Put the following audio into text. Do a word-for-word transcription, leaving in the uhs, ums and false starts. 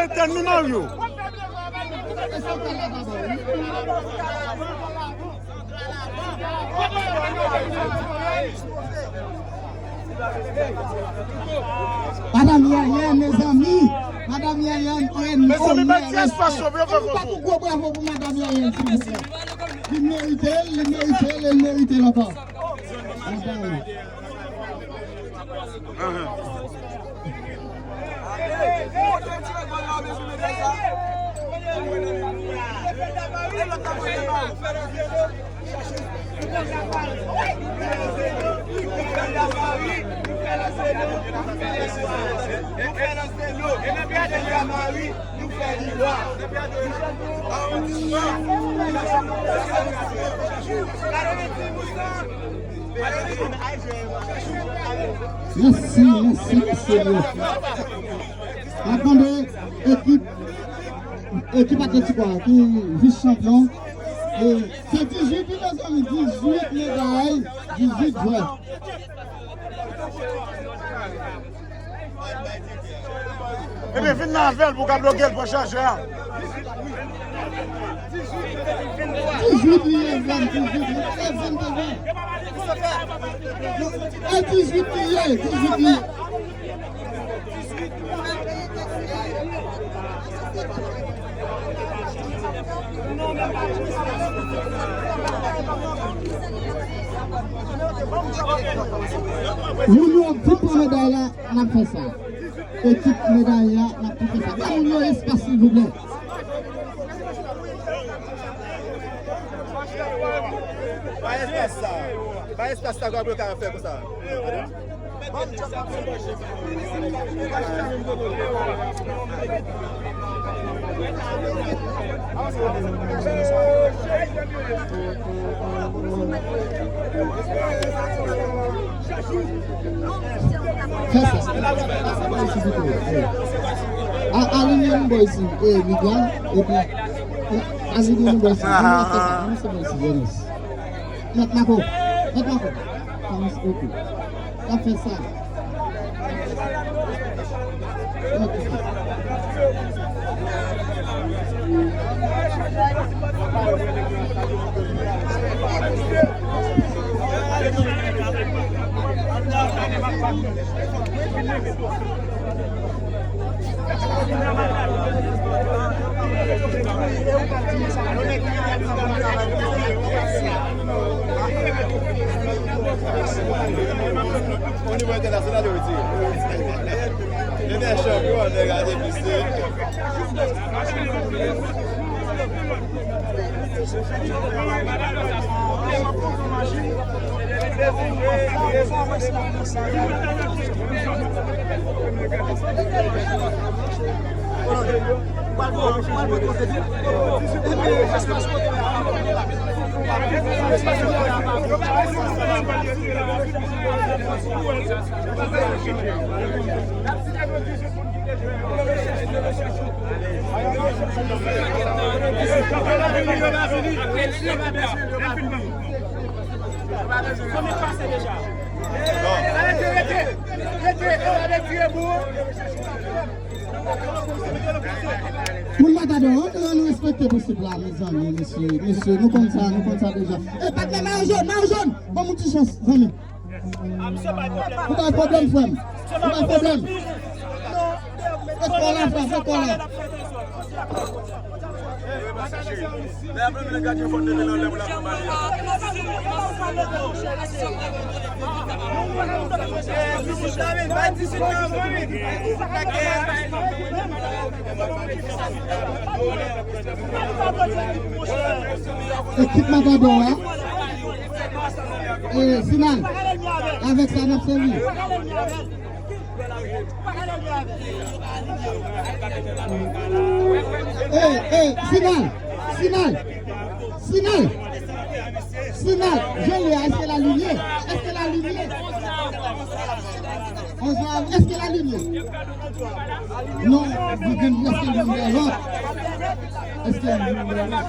Etèn ni Maryo. Madanm Yèyè, mezanmi. Madanm Yèyè, mezanmi, bay ti espas yo pou yo fè konkou. Yon gwo bravo pou Madanm Yèyè, silvouplè. Li merite l, li merite l, li merite l ankò. Madanm. Mèsi, mèsi, mèsi, mèsi. N ap mande ekip, ekip Atlético a ki vis chanpyon. E se dizuit, wi, mezanmi, dizuit meday, dizuit jwè. Ebyen, vin nan avè l pou w ka bloke l, pran chajè a. Dizuit li ye, zam, dizuit li ye, zam, dizuit. E dizuit li ye, dizuit li ye. Moun yo di pran meday la, n ap fè sa. Ekip meday la, n ap tou fè sa. Ba moun yo espas, silvouplè. Bay espas sa. Bay espas sa, gwa bloka fè konsa. Fè sa. A, alinye nou bò isi. E, Miguel, epi, e, alinye nou bò isi. Alinye, fè sa. Avanse bò isi, Jonas. Mèt Mako. Mèt Mako. Avanse, ok. N ap fè sa. O nivo entènasyonal, yo retire. Li te chanpyon, nèg la te blese. Moun Matadò, ann, ann respekte prensip la, mezanmi, mesye, mesye, nou konn sa, nou konn sa deja. E, patnè, mayo jòn, mayo jòn, ban m yon ti chans, zanmi. Ou bay pwoblèm, frè m. Ou bay pwoblèm. Fè kò la, frè, fè kò la. Ekip Matadò a. E, Sinal. Avèk sa, n ap sèvi. Ey, ey, Sinal, Sinal, Sinal, Sinal, jere a, èske l alinye? Èske l alinye? Èske l alinye? Non, èske l youn dèyè lòt? Èske l youn dèyè lòt?